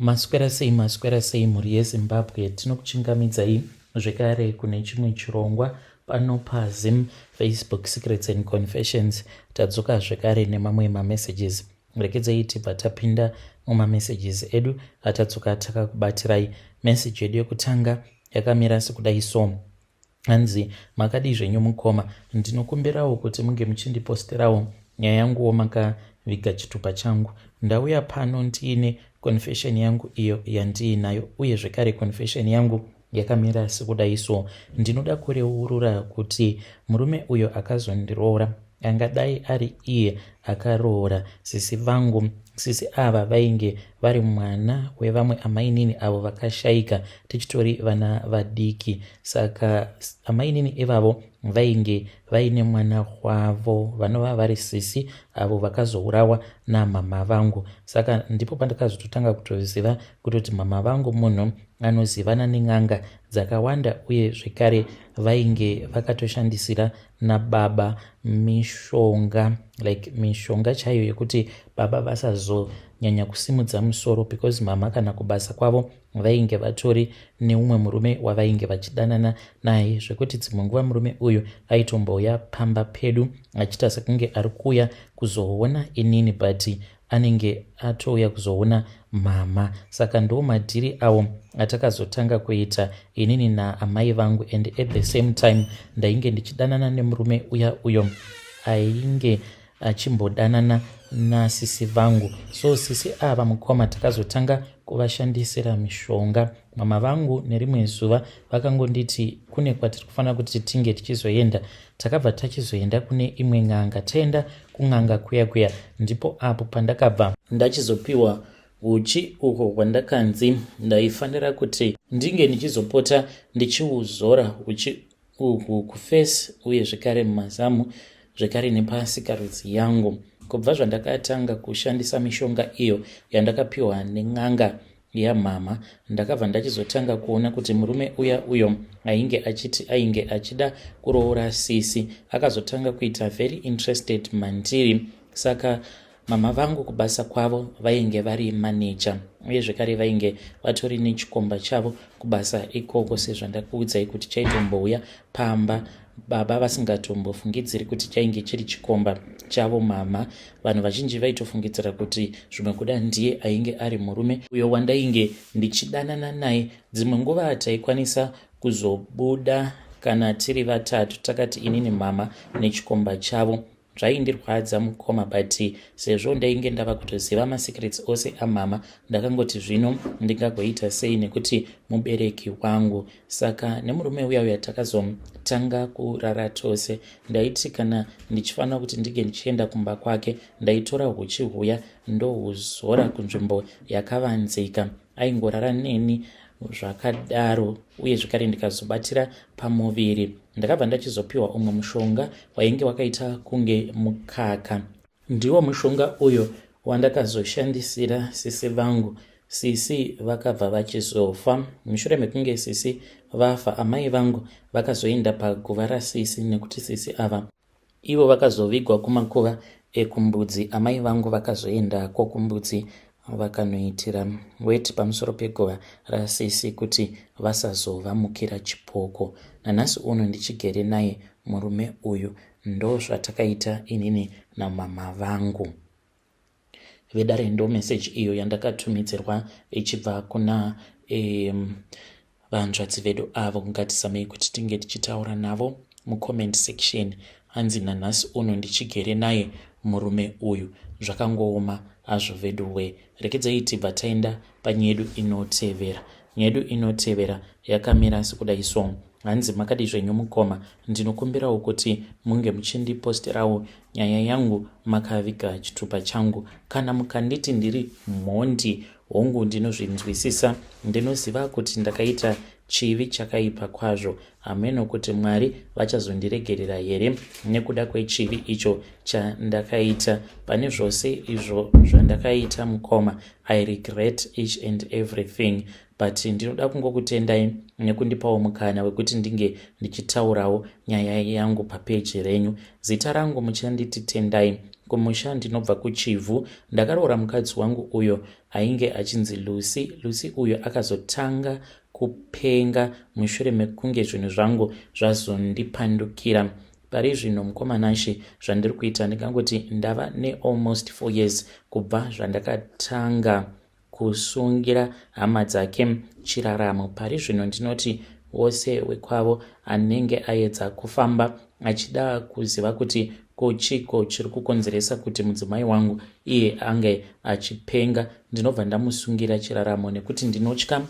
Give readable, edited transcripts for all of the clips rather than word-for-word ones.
Maswera sei maswera sei mhuri yeZimbabwe tinokuchingamidzai zvekare kune chimwe chirongwa pano paZim Facebook Secrets and Confessions tadzoka zvekare nemamwe mamessages regedzai tibva tapinda mumamessages edu atadzoka takakubatirai message yedu yekutanga yakamira sekudai so Hanzi makadii zvenyu mukoma ndinokumbirawo kuti munge muchindiposterawo nyaya yanguwo makaviga chitupa changu. Ndauya pano ndiine confession yangu iyo yandiinayo uye zvekare confession yangu yakamira sekudai so ndinoda kureurura kuti murume uyo akazondiroora angadai ari iye akaroora sisi vangu sisi ava vainge vari mwana wevamwe amainini avo vakashaika tichitori vana vadiki saka amainini ivavo vainge vaine mwana wavo vanova vari sisi avo vakazourawa namama vangu saka ndipo pandakazototanga kutoziva kutoti mama vangu munhu anozivana nen'anga dzakawanda uye zvekare vainge vakatoshandisira nababa mishonga like mishonga chaiyo yekuti baba vasazonyanya kusimudza musoro because mama kana kubasa kwavo vainge vatori neumwe murume wavainge vachidanana naye zvekuti dzimwe nguva murume uyu aitombouya pamba pedu achiita sekunge ari kuuya kuzoona inini but anenge atouya kuzoona mama saka ndo madhiri awo atakazotanga kuita inini naamai vangu and at the same time ndainge ndichidanana nemurume uya uyo ainge achimbodanana nasisi vangu so sisi ava mukoma takazotanga kuvashandisira mishonga mama vangu nerimwe zuva vakangonditi kune kwatiri kufanira kuti tinge tichizoenda Takabva tachizoenda kune imwe n'anga. Taenda kun'anga kuya kuya ndipo apo pandakabva ndachizopiwa uchi uhwo hwandakanzi ndaifanira kuti ndinge ndichizopota ndichiuzora uchi uhwu kuface uye zvekare mumazamu zvekare nepasikarudzi yangu. Kubva zvandakatanga kushandisa mishonga iyo yandakapiwa nen'anga yamhamha ndakabva ndachizotanga kuona kuti murume uya uyo ainge achiti ainge achida kuroora sisi akazotanga kuita very interested mandiri saka mama vangu kubasa kwavo vainge vari manager uye zvekare vainge vatori nechikomba chavo kubasa ikoko sezvandakuudzai kuti chaitombouya pamba baba vasingatombofungidziri kuti chainge chiri chikomba chavo mama vanhu vazhinji vaitofungidzira kuti zvimwe kuda ndiye ainge ari murume uyo wandainge ndichidanana naye dzimwe nguva taikwanisa kuzobuda kana tiri vatatu takati inini mama nechikomba chavo Zvaindirwadza mukoma but sezvo ndainge ndava kutoziva masecrets ose amama ndakangoti zvino ndingagoita sei nekuti mubereki wangu. Saka nemurume uya uya takazotanga kurara tose. Ndaiti kana ndichifanira kuti ndinge ndichienda kumba kwake ndaitora huchi huya ndohuzora kunzvimbo yakavanzika. Aingorara neni zvakadaro uye zvekare ndikazobatira pamuviri ndakabva ndachizopiwa umwe mushonga wainge wakaita kunge mukaka ndiwo mushonga uyo wandakazoshandisira sisi vangu sisi vakabva vachizofa mushure mekunge sisi vafa amai vangu vakazoenda paguva rasisi nekuti sisi ava Ivo vakazovigwa kumakuva ekuMbudzi. Amai vangu vakazoendako kuMbudzi vakanoitira weti pamusoro peguva rasisi kuti vasazovamukira chipoko. Nanhasi uno ndichigere naye murume uyu. Ndozvatakaita inini namama vangu. Vedare ndo message iyo yandakatumidzirwa ichibva kuna um, vanzvadzi vedu avo ngatizamei kuti tinge tichitaura navo mucomment section hanzi nanhasi uno ndichigere naye murume uyu zvakangooma hazvo veduwe rekedzai tibva taenda panyedu inotevera nyedu inotevera yakamira sekudai so Hanzi makadii zvenyu mukoma ndinokumbirawo kuti munge muchindiposterawo nyaya yangu makaviga chitupa changu kana mukanditi ndiri mhondi hongu ndinozvinzwisisa ndinoziva kuti ndakaita Chivi chakaipa kwazvo. Hameno kuti Mwari vachazondiregerera here nekuda kwechivi icho chandakaita. Pane zvose izvo zvandakaita mukoma, I regret each and everything. But ndinoda kungokutendai nekundipawo mukana wekuti ndinge ndichitaurawo nyaya yangu papeji renyu. Zita rangu muchanditi Tendai. Kumusha ndinobva kuChivhu. Ndakaroora mukadzi wangu uyo ainge achinzi Lucy. Lucy uyo akazotanga kupenga mushure mekunge zvinhu zvangu zvazondipandukira. Pari zvino mukoma Nashe zvandiri kuita ndingangoti ndava nealmost 4 years kubva zvandakatanga kusungira hama dzake chiraramo. Pari zvino ndinoti wose wekwavo anenge aedza kufamba achida kuziva kuti ko chiiko chiri kukonzeresa kuti mudzimai wangu iye ange achipenga ndinobva ndamusungira chiraramo nekuti ndinotya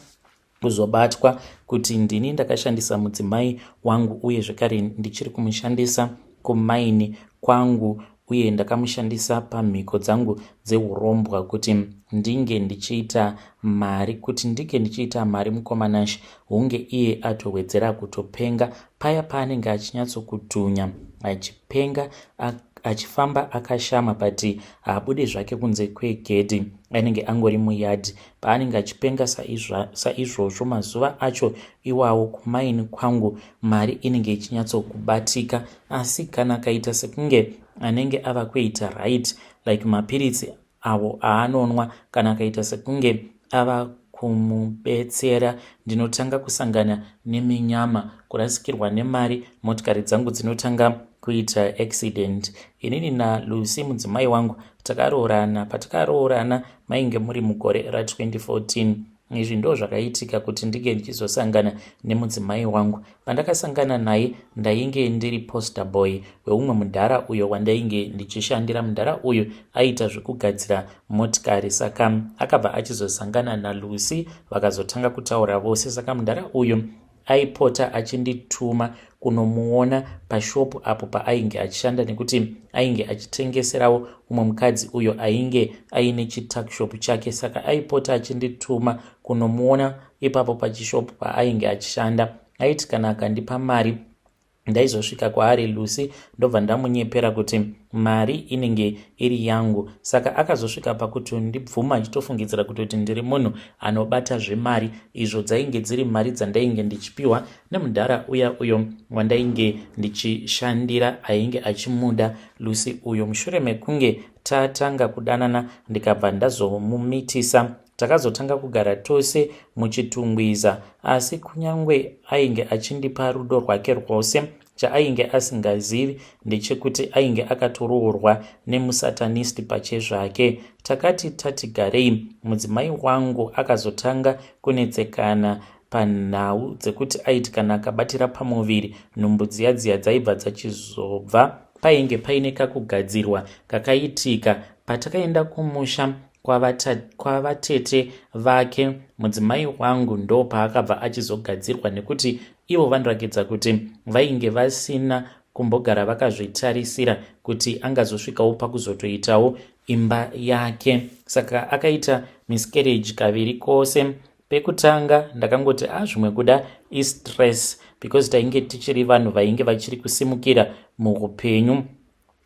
kuzobatwa kuti ndini ndakashandisa mudzimai wangu uye zvekare ndichiri kumushandisa kumaini kwangu uye ndakamushandisa pamhiko dzangu dzeurombwa kuti ndinge ndichiita mari kuti ndinge ndichiita mari mukoma Nash hunge iye atowedzera kutopenga paya paanenge achinyatsokutunya achipenga achifamba akashama but haabude zvake kunze kwegedhi anenge angori muyadhi paanenge achipenga saizvozvo mazuva acho iwawo kumaini kwangu mari inenge ichinyatsokubatika asi kana akaita sekunge anenge ava kuita right like mapiritsi avo aanonwa kana akaita sekunge ava kumubetsera ndinotanga kusangana neminyama kurasikirwa nemari motikari dzangu dzinotanga kuita accident inini nalucy mudzimai wangu takaroorana patakaroorana mainge muri mugore ra2014 Izvi ndo zvakaitika kuti ndinge ndichizosangana nemudzimai wangu. Pandakasangana naye ndainge ndiri poster boy weumwe mudhara uyo wandainge ndichishandira. Mudhara uyu aiita zvekugadzira motikari saka akabva achizosangana naLucy vakazotanga kutaura vose. Saka mudhara uyu Aipota achindituma kunomuona pashop apo paainge achishanda nekuti ainge achitengeserawo umwe mukadzi uyo ainge aine chituckshop chake saka aipota achindituma kunomuona ipapo pachishop paainge achishanda. Aiti kana akandipa mari ndaizosvika kwaari Lucy ndobva ndamunyepera kuti mari inenge iri yangu saka akazosvika pakutondibvuma achitofungidzira kutoti ndiri munhu anobata zvemari izvo dzainge dziri mari dzandainge ndichipiwa nemudhara uya uyo wandainge ndichishandira ainge achimuda Lucy uyo mushure mekunge tatanga kudanana ndikabva ndazomumitisa Takazotanga kugara tose muChitungwiza asi kunyangwe ainge achindipa rudo rwake rwose, chaainge asingazivi ndechekuti ainge akatoroorwa nemusatanist pachezvake. Takati tati garei, mudzimai wangu akazotanga kunetsekana panhau dzekuti aiti kana akabatira pamuviri nhumbu dziya dziya dzaibva dzachizobva. Painge paine kakugadzirwa kakaitika patakaenda kumusha kwavatete vake mudzimai wangu ndopaakabva achizogadzirwa nekuti ivo vanorakidza kuti vainge vasina kumbogara vakazvitarisira kuti angazosvikawo pakuzotoitawo imba yake saka akaita miscarriage kaviri kose pekutanga ndakangoti a ah, zvimwe kuda istress because tainge tichiri vanhu vainge vachiri kusimukira muupenyu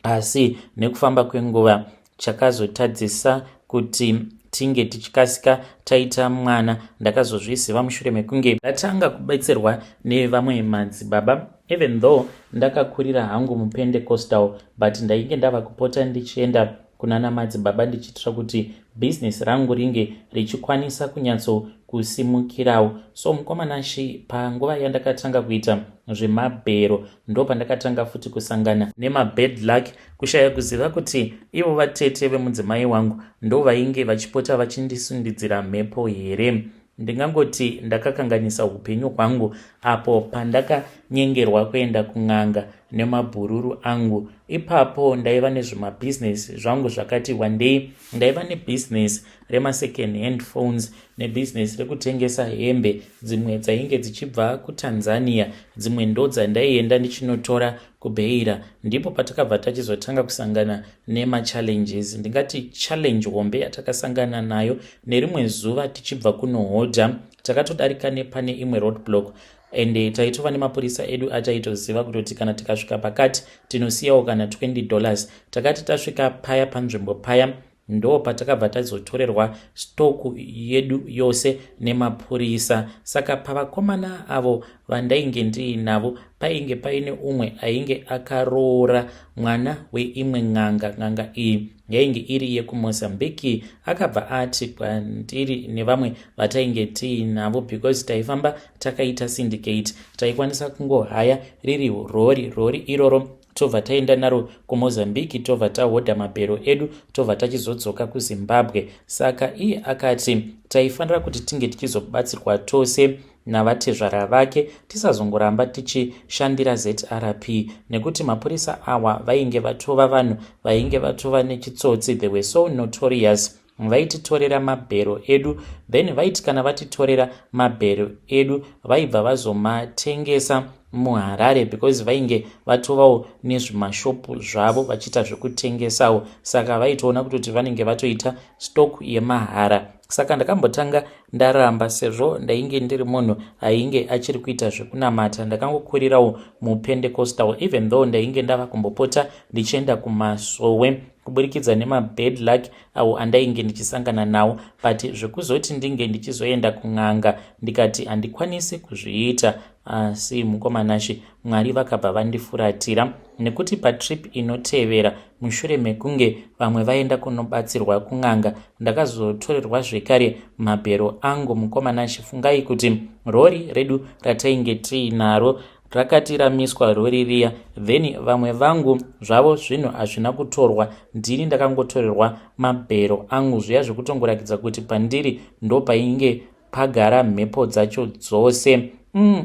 Asi nekufamba kwenguva chakazotadzisa kuti tinge tichikasika taita mwana ndakazozviziva mushure mekunge ndatanga kubetserwa nevamwe madzibaba even though ndakakurira hangu mupentecostal but ndainge ndava kupota ndichienda kunana madzibaba ndichiitira kuti business rangu ringe richikwanisa kunyatso kusimukirawo so mukoma Nashy panguva yandakatanga kuita zvemabhero ndopandakatanga futi kusangana nemabad luck kushaya kuziva kuti ivo vatete vemudzimai wangu ndovainge vachipota vachindisundidzira mhepo here ndingangoti ndakakanganisa upenyu hwangu apo pandakanyengerwa kuenda kun'anga. nemabhururu angu. Ipapo ndaiva nezvimabhizinesi zvangu zvakati wandei. Ndaiva nebhizinesi remasecond hand phones nebhizinesi rekutengesa hembe dzimwe dzainge dzichibva kuTanzania, dzimwe ndodzandaienda ndichinotora kuBeira. Ndipo patakabva tachizotanga kusangana nemachallenges. Ndingati challenge hombe yatakasangana nayo nerimwe zuva tichibva kunohodha, takatodarika nepane imwe roadblock ende taitova nemapurisa edu ataitoziva kutoti kana tikasvika pakati tinosiyawo kana 20 dollars. Takati tasvika paya panzvimbo paya ndo patakabva tazotorerwa stoku yedu yose nemapurisa. Saka pavakomana avo vandainge ndiinavo painge paine umwe ainge akaroora mwana weimwe n'anga. N'anga iyi yainge iri yekuMozambique. Akabva ati kwandiri nevamwe vatainge tiinavo, because taifamba takaita syndicate, taikwanisa kungohaya riri rori rori iroro, tobva taenda naro kuMozambique, tobva tahodha mabhero edu, tobva tachizodzoka kuZimbabwe. Saka iye akati taifanira kuti tinge tichizobatsirwa tose navatezvara vake, tisazongoramba tichishandira ZRP, nekuti mapurisa awa vainge vatova vanhu vainge vatova nechitsotsi. They were so notorious. Vaititorera mabhero edu, then vaiti kana vatitorera mabhero edu vaibva vazomatengesa muHarare, because vainge vatovawo nezvimashopu zvavo vachiita zvekutengesawo. Saka vaitoona kutoti vanenge vatoita stock yemahara. Saka ndakambotanga ndaramba, sezvo ndainge ndiri munhu ainge achiri kuita zvekunamata. Ndakangokurirawo muPentecostal, even though ndainge ndava kumbopota ndichienda kumasowe kuburikidza nemabad luck awo andainge ndichisangana nawo, but zvekuzoti ndinge ndichizoenda kun'anga, ndikati handikwanisi kuzviita. Asi mukomanashi, Mwari vakabva vandifuratira, nekuti patrip inotevera, mushure mekunge vamwe vaenda kunobatsirwa kun'anga, ndakazotorerwa zvekare mabhero angu. Mukomanashi, fungai kuti rori redu ratainge tiinaro rakati ramiswa rori riya, then vamwe vangu zvavo zvinhu hazvina kutorwa, ndini ndakangotorerwa mabhero angu, zviya zvekutongorakidza kuti pandiri ndo painge pagara mhepo dzacho dzose.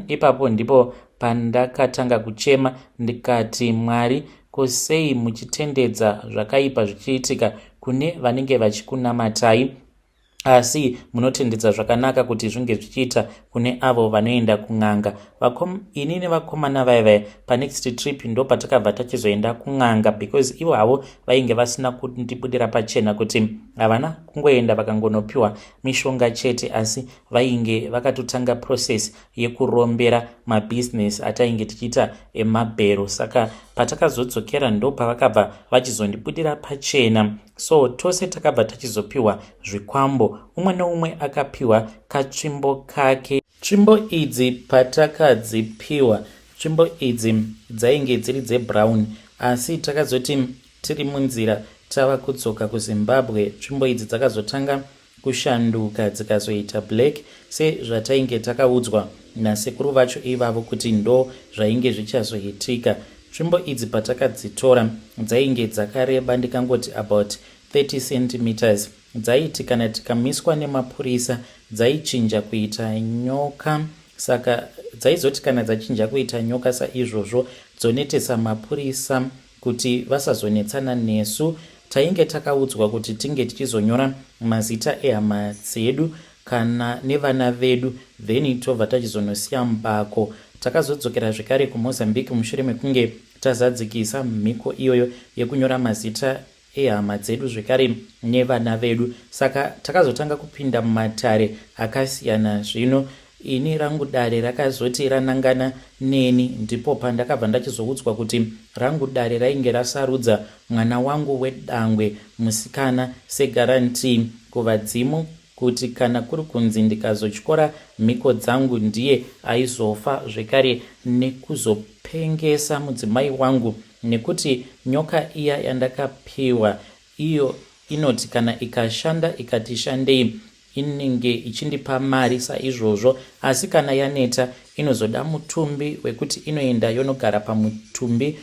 Ipapo ndipo pandakatanga kuchema, ndikati, "Mwari, ko sei muchitendedza zvakaipa zvichiitika kune vanenge vachikunamatai, asi munotendedza zvakanaka kuti zvinge zvichiita kune avo vanoenda kun'anga?" Ini nevakomana vaya vaya, panext trip ndo patakabva tachizoenda kun'anga, because ivo havo vainge vasina kundibudira pachena kuti havana kungoenda vakangonopiwa mishonga chete, asi vainge vakatotanga process yekurombera mabhizinesi atainge tichiita emabhero. Saka patakazodzokera ndo pavakabva vachizondibudira pachena. So tose takabva tachizopiwa zvikwambo, umwe neumwe akapiwa katsvimbo kake. Tsvimbo idzi patakadzipiwa, tsvimbo idzi dzainge dziri dzebrown, asi takazoti tiri munzira tava kudzoka kuZimbabwe, tsvimbo idzi dzakazotanga kushanduka dzikazoita black, sezvatainge takaudzwa nasekuru vacho ivavo kuti ndo zvainge zvichazoitika. Tsvimbo idzi patakadzitora dzainge dzakareba, ndikangoti about 30 centimeters. Dzaiti kana tikamiswa nemapurisa dzaichinja kuita nyoka. Saka dzaizoti kana dzachinja kuita nyoka saizvozvo, dzonetesa mapurisa kuti vasazonetsana nesu. Tainge takaudzwa kuti tinge tichizonyora mazita ehama dzedu kana nevana vedu, then tobva tachizonosiya mubako. Takazodzokera zvekare kuMozambique mushure mekunge tazadzikisa mhiko iyoyo yekunyora mazita ehama dzedu zvekare nevana vedu. Saka takazotanga kupinda mumatare akasiyana. Zvino ini rangu dare rakazoti ranangana neni, ndipo pandakabva ndachizoudzwa kuti rangu dare rainge rasarudza mwana wangu wedangwe musikana seguarantee kuvadzimu, kuti kana kuri kunzi ndikazotyora mhiko dzangu, ndiye aizofa zvekare nekuzopengesa mudzimai wangu, nekuti nyoka iya yandakapiwa iyo inoti kana ikashanda, ikati shandei, inenge ichindipa mari saizvozvo, asi kana yaneta inozoda mutumbi wekuti inoenda yonogara pamutumbi.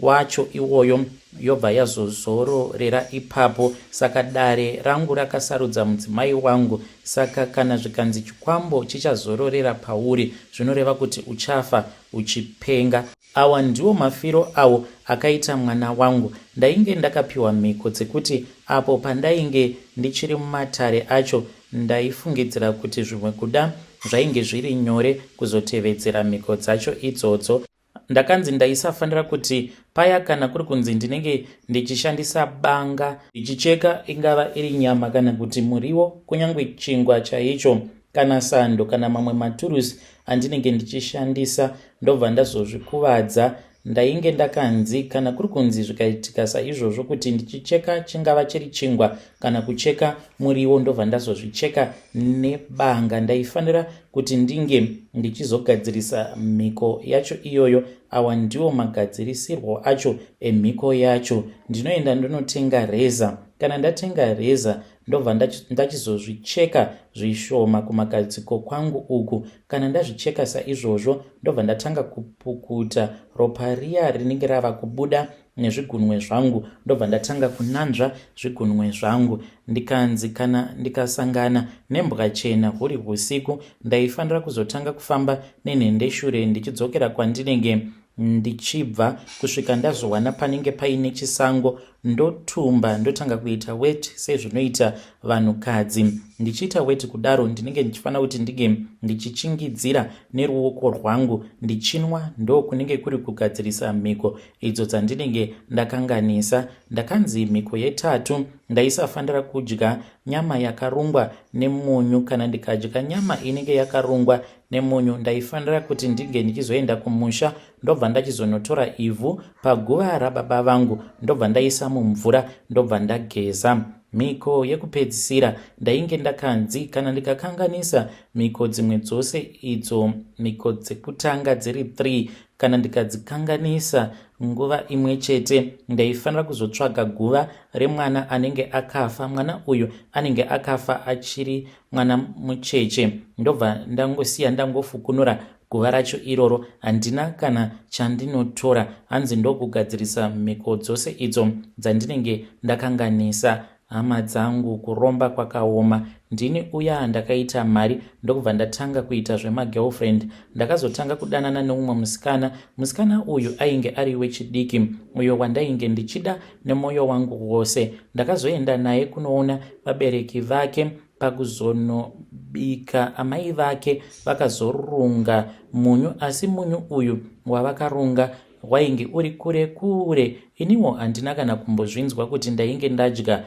wacho iwoyo yobva yazozororera ipapo. Saka dare rangu rakasarudza mudzimai wangu. Saka kana zvikanzi chikwambo chichazororera pauri zvinoreva kuti uchafa uchipenga. Awa ndiwo mafiro awo akaita mwana wangu. Ndainge ndakapiwa mhiko dzekuti apo pandainge ndichiri mumatare acho ndaifungidzira kuti zvimwe kuda zvainge zviri nyore kuzotevedzera mhiko dzacho idzodzo. Ndakanzi ndaisafanira kuti paya kana kuri kunzi ndinenge ndichishandisa banga ndichicheka ingava iri nyama kana kuti muriwo kunyange chingwa chaicho kana sando kana mamwe maturusi andinenge ndichishandisa ndobva ndazozvikuvadza. Ndainge ndakanzi kana kuri kunzi zvikaitika saizvozvo kuti ndichicheka chingava chiri chingwa kana kucheka muriwo ndobva ndazozvicheka nebanga ndaifanira kuti ndinge ndichizogadzirisa mhiko yacho iyoyo. Awa ndiwo magadzirisirwo acho emhiko yacho. Ndinoenda ndonotenga reza. Kana ndatenga reza ndobva ndachizozvicheka zvishoma kumagadziko kwangu uku. Kana ndazvicheka saizvozvo ndobva ndatanga kupukuta ropa riya rinenge rava kubuda nezvigunwe zvangu ndobva ndatanga kunanzva zvigunwe zvangu. Ndikanzi kana ndikasangana nembwa chena huri husiku ndaifanira kuzotanga kufamba nenhendeshure ndichidzokera kwandinenge ndichibva kusvika ndazowana panenge paine chisango ndotumba ndotanga kuita weti sezvinoita vanhukadzi. Ndichiita weti kudaro ndinenge ndichifanira kuti ndinge ndichichingidzira neruoko rwangu ndichinwa ndokunenge kuri kugadzirisa mhiko idzo dzandinenge ndakanganisa. Ndakanzi mhiko yetatu ndaisafanira kudya nyama yakarungwa nemunyu. Kana ndikadya nyama inenge yakarungwa nemunyu ndaifanira kuti ndinge ndichizoenda kumusha ndobva ndachizonotora ivhu paguva rababa vangu ndobva ndaisa mumvura ndobva ndageza. Mhiko yekupedzisira ndainge ndakanzi kana ndikakanganisa mhiko dzimwe dzose idzo mhiko dzekutanga dziri 3 kana ndikadzikanganisa nguva imwe chete ndaifanira kuzotsvaga guva remwana anenge akafa. Mwana uyu anenge akafa achiri mwana mucheche ndobva ndangosiya ndangofukunura guva racho iroro handina kana chandinotora hanzi ndokugadzirisa mhiko dzose idzo dzandinenge ndakanganisa. Hama dzangu kuromba kwakaoma. Ndini uya ndakaita mari ndokubva ndatanga kuita zvemagirlfriend. Ndakazotanga kudanana neumwe musikana. Musikana uyu ainge ari wechidiki uyo wandainge ndichida nemwoyo wangu wose. Ndakazoenda naye kunoona vabereki vake. Pakuzonobika amai vake vakazorunga munyu asi munyu uyu wavakarunga wainge uri kure kure. Iniwo handina kana kumbozvinzwa kuti ndainge ndadya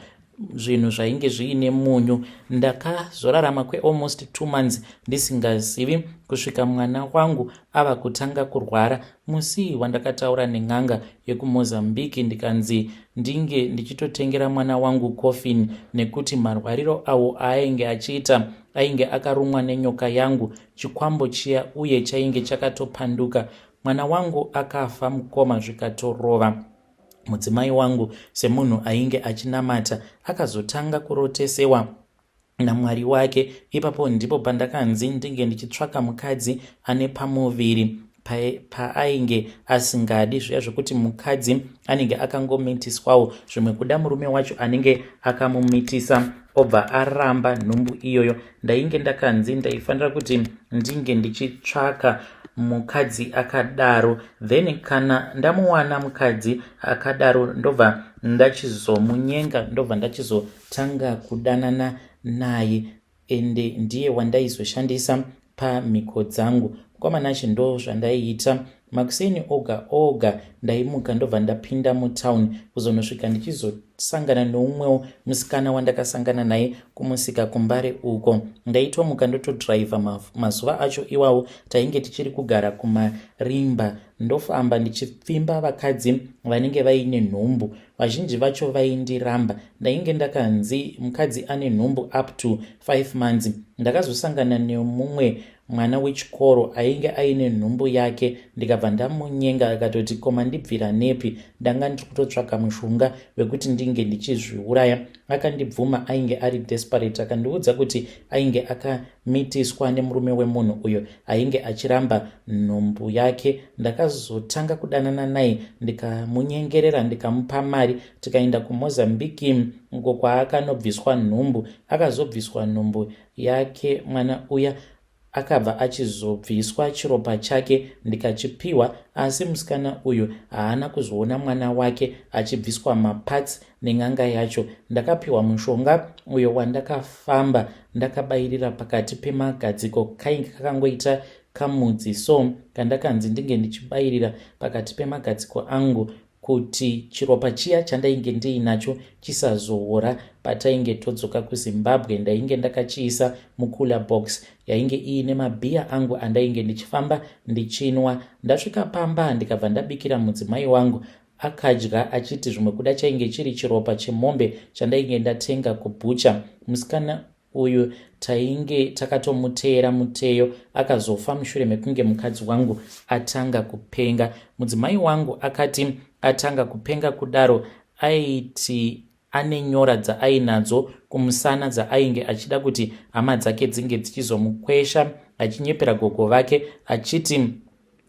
zvinhu zvainge zviine munyu. Ndakazorarama kwealmost 2 months ndisingazivi kusvika mwana wangu ava kutanga kurwara. Musi wandakataura nen'anga yekuMozambique ndikanzi ndinge ndichitotengera mwana wangu coffin nekuti marwariro awo aainge achiita ainge akarumwa nenyoka yangu chikwambo chiya uye chainge chakatopanduka. Mwana wangu akafa mukoma zvikatorova. Mudzimai wangu semunhu ainge achinamata akazotanga kurotesewa naMwari wake. Ipapo ndipo pandakanzi ndinge ndichitsvaka mukadzi ane pamuviri paainge asingadi zviya zvekuti mukadzi anenge akangomitiswawo zvimwe kuda murume wacho anenge akamumitisa obva aramba nhumbu iyoyo. Ndainge ndakanzi ndaifanira kuti ndinge ndichitsvaka mukadzi akadaro then kana ndamuwana mukadzi akadaro ndobva ndachizomunyenga ndobva ndachizotanga kudanana naye ende ndiye wandaizoshandisa pamhiko dzangu. Mukoma Nashe ndo zvandaiita makuseni oga oga ndaimuka ndobva ndapinda mutown kuzonosvika ndichizosangana neumwewo musikana wandakasangana naye kumusika kumbare uko. Ndaitomuka ndotodriver mazuva acho iwawo tainge tichiri kugara kumarimba ndofamba ndichipfimba vakadzi vanenge vaine nhumbu. Vazhinji vacho vaindiramba. Ndainge ndakanzi mukadzi ane nhumbu up to 5 months. Ndakazosangana nemumwe mwana wechikoro ainge aine nhumbu yake ndikabva Ndikabva ndamunyenga, akatoti, "Ko mandibvira nepi? Ndanga ndiri kutotsvaka mushonga wekuti ndinge ndichizviuraya." Akandibvuma, ainge ari desperate. Akandiudza kuti ainge akamitiswa nemurume wemunhu uyo ainge achiramba nhumbu yake. Ndakazotanga kudanana naye, ndikamunyengerera, ndikamupa mari, tikaenda kuMozambiki uko kwaakanobviswa nhumbu. Akazobviswa nhumbu yake, mwana uya akabva achizobviswa chiropa chake ndikachipiwa, asi musikana uyu haana kuzoona mwana wake achibviswa maparts nen'anga yacho. Ndakapiwa mushonga uyo wandakafamba ndakabayirira pakati pemagadziko. Kainge kakangoita kamudzi so kandakanzi ndinge ndichibayirira pakati pemagadziko angu kuti chiropa chiya chandainge ndiinacho chisazoora patainge todzoka kuZimbabwe. Ndainge ndakachiisa mucooler box yainge iine mabhiya angu andainge ndichifamba ndichinwa. Ndasvika pamba, ndikabva ndabikira mudzimai wangu, akadya achiti zvimwe kuda chainge chiri chiropa chemombe chandainge ndatenga kubhucha. Musikana uyu tainge takatomuteera muteyo, akazofa mushure mekunge mukadzi wangu atanga kupenga. Mudzimai wangu akati atanga kupenga kudaro, aiti ane nyora dzaainadzo kumusana dzaainge achida kuti hama dzake dzinge dzichizomukwesha, achinyepera gogo vake achiti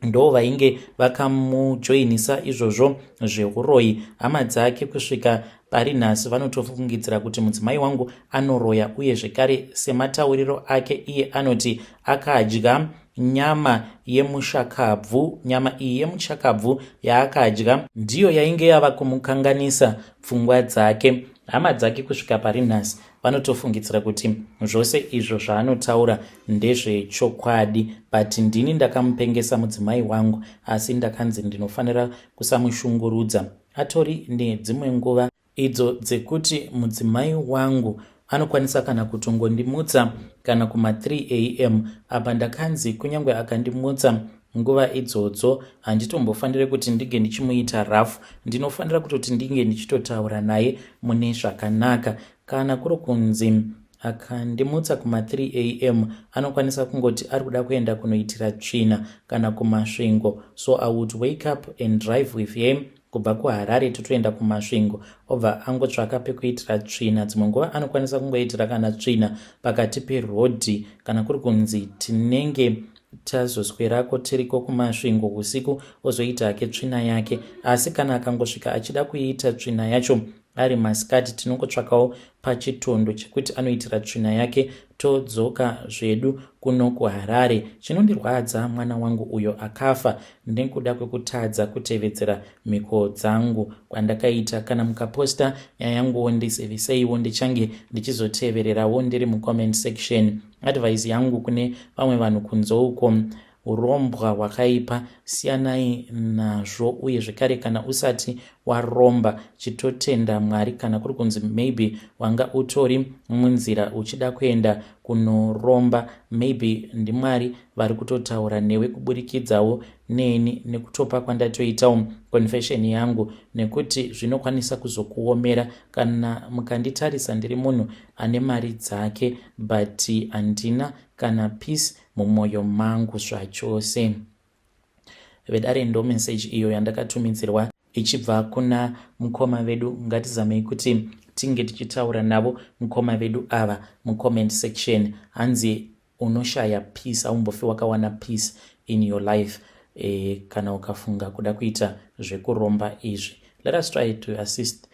ndo vainge vakamujoinisa izvozvo zveuroyi. Hama dzake kusvika pari nhasi vanotofungidzira kuti mudzimai wangu anoroya. Uye zvekare, sematauriro ake iye, anoti akadya nyama yemushakabvu. Nyama iyi yemushakabvu yaakadya ndiyo yainge yava kumukanganisa pfungwa dzake. Hama dzake kusvika pari nhasi vanotofungidzira kuti zvose izvo zvaanotaura ndezvechokwadi, but ndini ndakamupengesa mudzimai wangu, asi ndakanzi ndinofanira kusamushungurudza. Atori nedzimwe nguva idzo dzekuti mudzimai wangu anokwanisa kana kutongondimutsa kana kuma3 am. Apa ndakanzi kunyange akandimutsa nguva idzodzo, handitombofaniri kuti ndinge ndichimuita rafu. Ndinofanira kutoti ndinge ndichitotaura naye mune zvakanaka. Kana kuri kunzi akandimutsa kuma3 am, anokwanisa kungoti ari kuda kuenda kunoitira tsvina kana kuMasvingo. So I would wake up and drive with him kubva kuHarare, totoenda kuMasvingo, obva angotsvaka pekuitira tsvina. Dzimwe nguva anokwanisa kungoitira kana tsvina pakati perodhi. Kana kuri kunzi tinenge tazoswerako tiriko kuMasvingo usiku, ozoita hake tsvina yake. Asi kana akangosvika achida kuita tsvina yacho ari masikati, tinongotsvakawo pachitondo chekuti anoitira tsvina yake, todzoka zvedu kuno kuHarare. Chinondirwadza mwana wangu uyo akafa nekuda kwekutadza kutevedzera mhiko dzangu kwandakaita. Kana mukaposta nyaya yanguwo, ndiziviseiwo, ndichange ndichizotevererawo ndiri mucomment section. Advice yangu kune vamwe vanhu kunze uko, urombwa hwakaipa, siyanai nazvo. Uye zvekare, kana usati waromba, chitotenda Mwari. Kana kuri kunzi maybe wanga utori munzira uchida kuenda kunoromba, maybe ndiMwari vari kutotaura newe kuburikidzawo neni nekutopa kwandatoitawo confession yangu, nekuti zvinokwanisa kuzokuomera. Kana mukanditarisa, ndiri munhu ane mari dzake, but handina kana peace mumwoyo mangu zvachose. Vedare, ndo message iyo yandakatumidzirwa ichibva kuna mukoma vedu. Ngatizamei kuti tinge tichitaura navo mukoma vedu ava mucomment section. Hanzi unoshaya peace, haumbofi wakawana peace in your life kana ukafunga kuda kuita zvekuromba izvi. Let us try to assist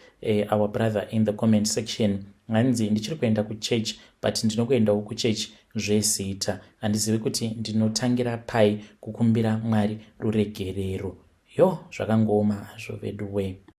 our brother in the comment section. Hanzi ndichiri kuenda kuchurch, but ndinokuendawo kuchurch zvezita. Handizivi kuti ndinotangira pai kukumbira Mwari ruregerero. Yo, zvakangooma hazvo vedu we.